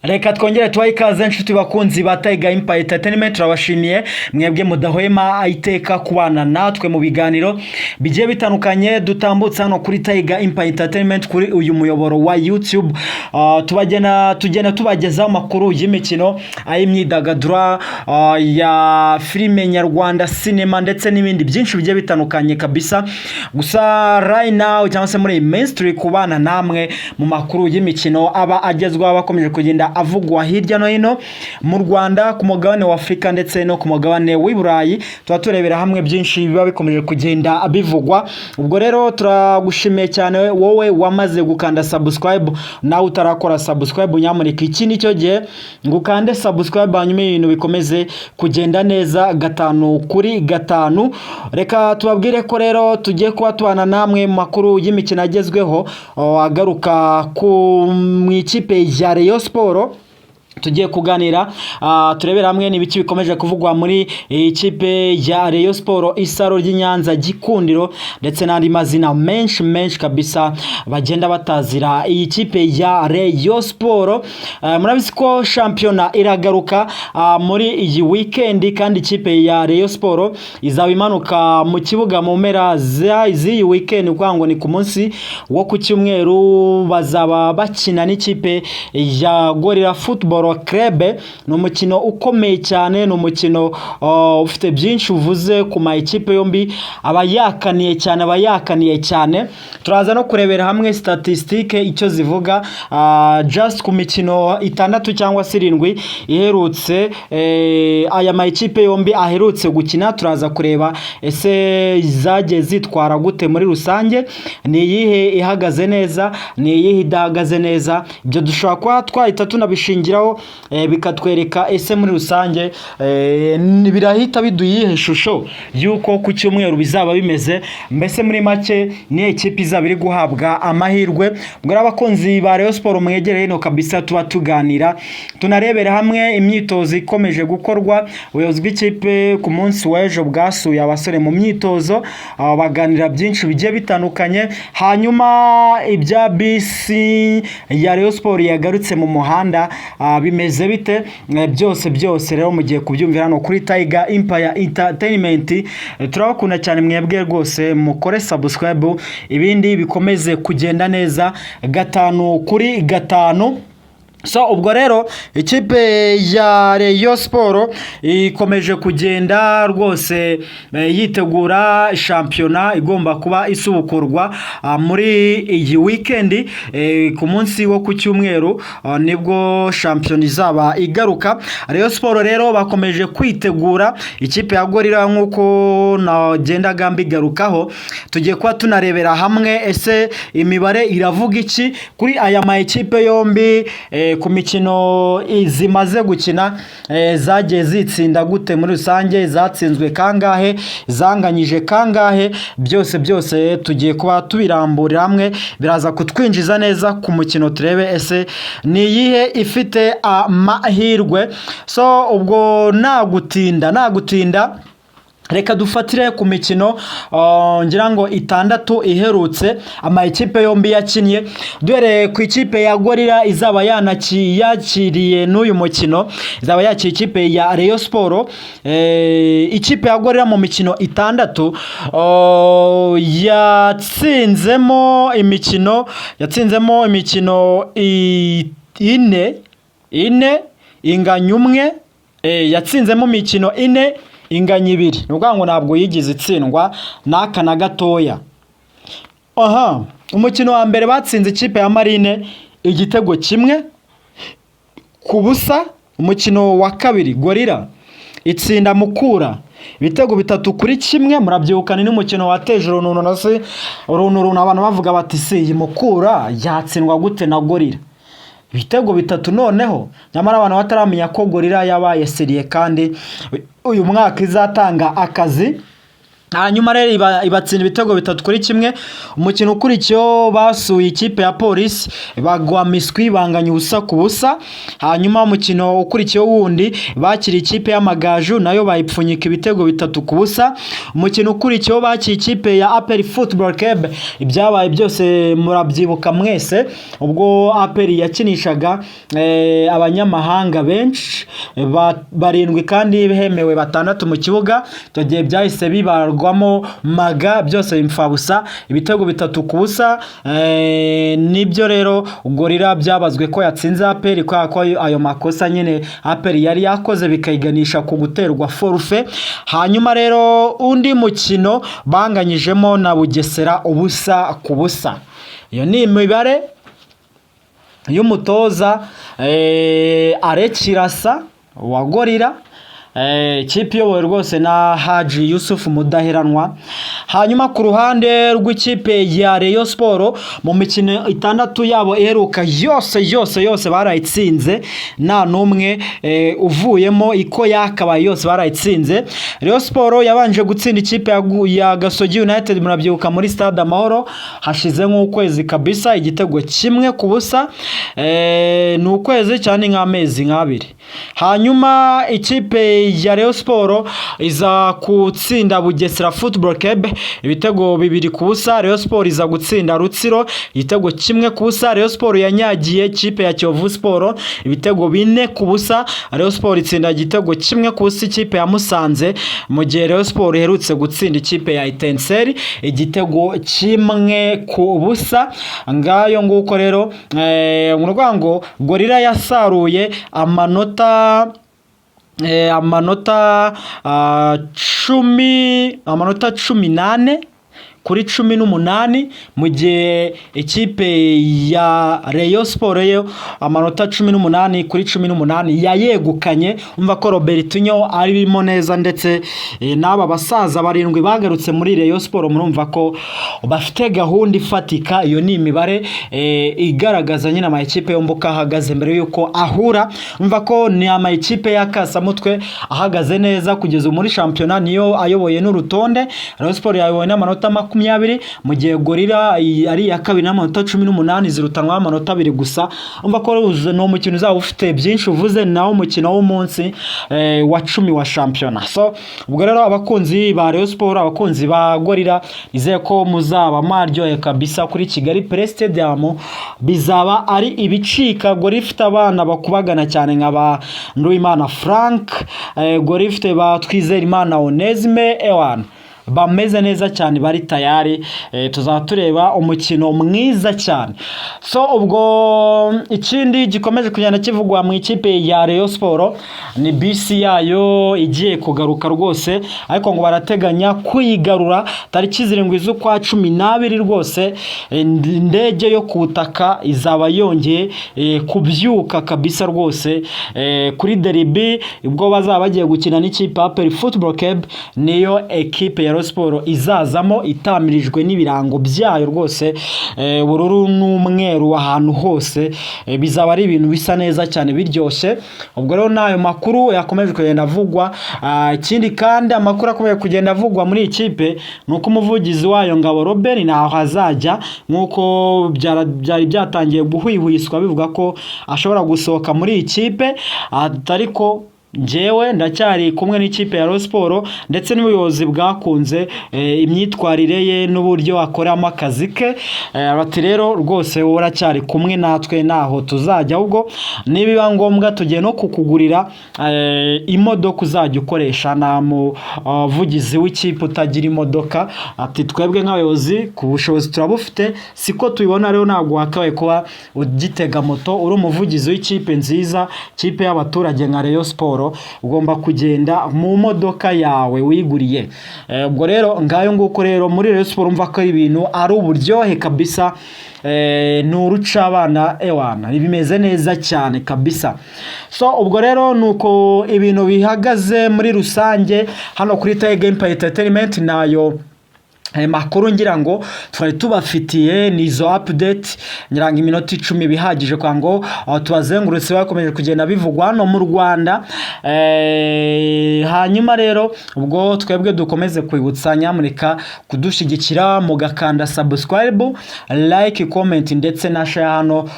Reka twongere tubahe ikaze, inshuti bakunzi ba Tiger Empire Entertainment. Turabashimiye mwebwe mudahwema iteka kubana natwe mu biganiro bigiye bitandukanye dutambutsa hano kuri Tiger Empire Entertainment, kuri uyu muyoboro wa YouTube. Tubagena tugenda tubagezaho amakuru y'imikino, ay'imyidagaduro, ya filime nyarwanda, sinema ndetse n'ibindi byinshi bigiye bitandukanye kabisa. Gusa right now, cyangwa se muri iyi minsi, turi kubana namwe mu makuru y'imikino aba agezweho, abakomeje kugenda avugwa hirya no hino mu Rwanda, ku mugabane wa Afurika ndetse no ku mugabane w'i Burayi. Tuba turebera hamwe byinshi biba bikomeje kugenda bivugwa. Ubwo rero turagushimiye cyane wowe wamaze gukanda subscribe. Nawe utarakora subscribe, nyamuneka iki ni cyo gihe ngo ukande subscribe, hanyuma ibintu bikomeze kugenda neza gatanu kuri gatanu. Reka tubabwire ko rero tugiye kuba tubana namwe mu makuru y'imikino agezweho, agaruka ku mu ikipe ya Rayon Sport. Tugiye kuganira, turebera hamwe n'ibiki bikomeje kuvugwa muri ikipe ya Rayon Sport, isaro ry'i Nyanza, Gikundiro ndetse n'andi mazina menshi menshi kabisa bagenda batazira iyi kipe ya Rayon Sport. Murabizi ko shampiyona iragaruka muri iyi weekend, kandi ikipe ya Rayon Sport izaba imanuka mu kibuga mu mpera z'iyi weekend, kugira ngo ni ku munsi wo ku cyumweru bazaba bakina n'ikipe ya Gorilla Football Club. Ni umukino ukomeye cyane, ni umukino ufite byinshi uvuze ku ma ekipe yombi, aba yakaniye cyane, aba yakaniye cyane. Turaza no kurebera hamwe statistique icyo zivuga, just ku mikino itandatu cyangwa se irindwi iherutse, aya ma ekipe yombi aherutse gukina. Turaza kureba ese zagiye zitwara gute muri rusange, ni iyihe ihagaze neza, ni iyihe idahagaze neza. Ibyo dushobora kuba twahita tunabishingiraho, bikatwereka ese muri rusange birahita biduha iyihe shusho y'uko ku cyumweru bizaba bimeze. Mbese muri make, ni ikipe izaba iri guhabwa amahirwe? Ubwo rero abakunzi ba Rayon Sport, mwegereye hino kabisa, tuba tuganira, tunarebera hamwe imyitozo ikomeje gukorwa. Ubuyobozi bw'ikipe ku munsi w'ejo bwasuye abasore mu myitozo, baganira byinshi bigiye bitandukanye. Hanyuma ibya bisi ya Rayon Sport yagarutse mu muhanda, bimeze bite? Byose byose rero mugiye kubyumvira hano kuri Tiger Empire Entertainment. Turabakunda cyane mwebwe rwose, mukore subscribe, ibindi bikomeze kugenda neza gatanu kuri gatanu. So ubwo rero ikipe ya Rayon Sport ikomeje kugenda rwose yitegura shampiyona igomba kuba isubukurwa muri iyi weekend. Ku munsi wo ku cyumweru nibwo shampiyona izaba igaruka. Rayon Sport rero bakomeje kwitegura ikipe ya Gorilla nk'uko nagendaga mbigarukaho. Tugiye kuba tunarebera hamwe ese imibare iravuga iki kuri aya ma ekipe yombi, ku mikino zimaze gukina, zagiye zitsinda gute muri rusange, zatsinzwe kangahe, zanganyije kangahe. Byose byose tugiye kuba tubiramburira hamwe, biraza kutwinjiza neza ku mukino, turebe ese ni iyihe ifite amahirwe. So ubwo nagutinda nagutinda, reka dufatire ku mikino ngira ngo itandatu iherutse ama ekipe yombi yakinnye, duhereye ku ikipe ya Gorilla izaba yakiriye n'uyu mukino, izaba yakiriye ikipe ya Rayon Sport. Ikipe ya Gorilla mu mikino itandatu yatsinzemo imikino ine, inganya umwe. Yatsinzemo imikino ine, inganya ibiri. Ni ukuvuga ngo ntabwo yigeze itsindwa n'aka na gatoya. Aha umukino wa mbere batsinze ikipe ya Marine igitego 1-0. Umukino wa kabiri Gorilla itsinda Mukura ibitego 3-1. Murabyibuka, ni n'umukino wateje uruntu na se uruntu, abantu bavuga bati: "Si iyi Mukura yatsindwa gute na Gorilla ibitego bitatu?" Noneho nyamara abantu bataramenya ko Gorilla yabaye sérieux kandi uyu mwaka izatanga akazi. Hanyuma rero ibatsinda ibitego 3-1. Umukino ukurikiyeho basuye ikipe ya Polisi, bagwa miswi, banganya 0-0. Hanyuma umukino ukurikiyeho wundi bakiriye ikipe y'Amagaju, nayo bayipfunyika ibitego 3-0. Umukino ukurikiyeho bakiriye ikipe ya APR Football Club. Ibyabaye byose murabyibuka mwese, ubwo APR yakinishaga abanyamahanga benshi, barindwi kandi hemewe batandatu mu kibuga. Icyo gihe byahise bibarwamo maga, byose bimfabusa, ibitego 3-0. Nibyo rero Gorilla byabazwe ko yatsinze APR kubera ko ayo makosa nyine APR yari yakoze bikayiganisha ku guterwa forfait. Hanyuma rero undi mukino banganyijemo na Bugesera 0-0. Iyo ni imibare y'umutoza Alain Kirasa wa Gorilla, ikipe iyobowe rwose na Haji Yusufu Mudaheranwa. Hanyuma ku ruhande rw'ikipe ya Rayon Sport, mu mikino itandatu yabo iheruka yose yose yose barayitsinze, nta n'umwe uvuyemo, iko yakabaye yose barayitsinze. Rayon Sport yabanje gutsinda ikipe ya Gasogi United, murabyibuka, muri Stade Amahoro hashize nk'ukwezi kabisa, igitego 1-0. Ni ukwezi cyane, nk'amezi nk'abiri. Hanyuma ikipe ya Rayon Sport iza gutsinda Bugesera Football Club ibitego 2-0. Rayon Sport iza gutsinda Rutsiro igitego 1-0. Rayon Sport yanyagiye ikipe ya Kiyovu Sport ibitego 4-0. Rayon Sport itsinda igitego 1-0 ikipe ya Musanze, mu gihe Rayon Sport iherutse gutsinda ikipe ya Etincelles igitego 1-0. Ngayo nguko rero, ni ukuvuga ngo Gorilla yasaruye amanota 10, amanota 14 kuri 18, mu gihe ikipe ya Rayon Sport yo amanota 18 kuri 18 yayegukanye. Umva ko Robertinho arimo neza, ndetse n'aba basaza barindwi bagarutse muri Rayon Sport, murumva ko bafite gahunda ifatika. Iyo ni imibare igaragaza nyine ama ekipe yombi uko ahagaze mbere y'uko ahura. Umva ko ni ama ekipe y'akasamutwe ahagaze neza kugeza ubu muri shampiyona, niyo ayoboye n'urutonde. Rayon Sport yayobowe n'amanota 20, mu gihe Gorilla ari iya kabiri n'amanota 18, zirutanwaho amanota 2 gusa. Umva ko ni umukino uzaba ufite byinshi uvuze, nawo umukino w'umunsi wa 10 wa shampiyona. So ubwo rero abakunzi ba Rayon Sport, abakunzi ba Gorilla, nizeye ko muzaba mwaryoye kabisa kuri Kigali Pele Stadium, bizaba ari ibicika. Gorilla ifite abana bakubagana cyane nka ba Nduwimana Frank, Gorilla ifite ba Twizerimana Onesme, ewana bameze neza cyane, bari tayari. Tuzaba tureba umukino mwiza cyane. So ubwo ikindi gikomeje kugenda kivugwa mu ikipe ya Rayon Sport ni bisi yayo igiye kugaruka rwose, ariko ngo barateganya kuyigarura tariki 7 z'ukwa 12 rwose. Indege yo ku butaka izaba yongeye kubyuka kabisa rwose kuri derby, ubwo bazaba bagiye gukina n'ikipe ya APR Football Club. Niyo ekipe ya Rayon Sport izazamo itamirijwe n'ibirango byayo rwose, ubururu n'umweru ahantu hose. Bizaba ari ibintu bisa neza cyane, biryoshye. Ubwo rero n'ayo makuru yakomeje kugenda avugwa. Ikindi kandi amakuru akomeje kugenda avugwa muri iyi kipe ni uko umuvugizi wayo Ngabo Robert ntaho azajya, nk'uko byari byatangiye guhwihwiswa bivuga ko ashobora gusohoka muri iyi kipe, ariko njyewe ndacyari kumwe n'ikipe ya Rayon Sport, ndetse n'ubuyobozi bwakunze imyitwarire ye n'uburyo akoramo akazi ke. Bati rero rwose wowe uracyari kumwe natwe, ntaho tuzajya, ahubwo nibiba ngombwa tugiye no kukugurira imodoka uzajya ukoresha. Nta muvugizi w'ikipe utagira imodoka. Ati twebwe nk'abayobozi ku bushobozi turabufite, siko tubibona rero, ntabwo wakabaye kuba ugitega moto uri umuvugizi w'ikipe nziza, ikipe y'abaturage nka Rayon Sport, ugomba kugenda mu modoka yawe wiguriye. Ubwo rero ngayo nguko rero muri Rayon Sport, umva ko ari ibintu ari uburyohe kabisa, ni urucabana, ewana bimeze neza cyane kabisa. So ubwo rero nuko ibintu bihagaze muri rusange hano kuri Tiger Empire Entertainment nayo. Aya makuru ngira ngo twari tubafitiye ni izo update. Ngira ngo iminota 10 bihagije kwa ngo tubazengurutse bakomeje kugenda bivugwa hano mu Rwanda. Hanyuma rero ubwo twebwe dukomeze kwibutsa, nyamuneka kudushyigikira mugakanda subscribe, like, comment ndetse na share hano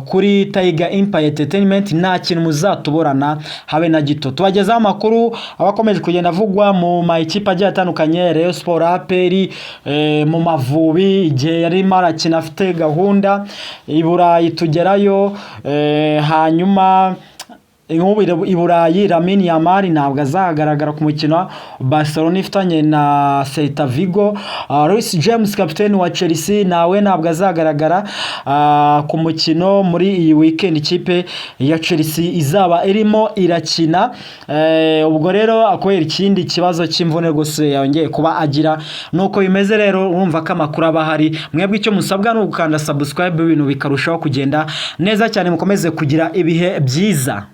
kuri Tiger Empire Entertainment. Nta kintu muzatuburana habe na gito. Tubagezaho amakuru aba akomeje kugenda avugwa mu makipe agiye atandukanye: Rayon Sport, APR, mu Mavubi igihe yarimo arakina afite gahunda i Burayi tugerayo. Hanyuma nk'ubu i Burayi, Lamine Yamal ntabwo azagaragara ku mukino Barcelona ifitanye na Celta Vigo. Reece James, kapiteni wa Chelsea, nawe ntabwo azagaragara ku mukino muri iyi weekend ikipe ya Chelsea izaba irimo irakina. Ubwo rero kubera ikindi kibazo cy'imvune rwose yongeye kuba agira. Nuko bimeze rero, urumva ko amakuru aba ahari. Mwebwe icyo musabwa ni ugukanda subscribe, ibintu bikarushaho kugenda neza cyane. Mukomeze kugira ibihe byiza.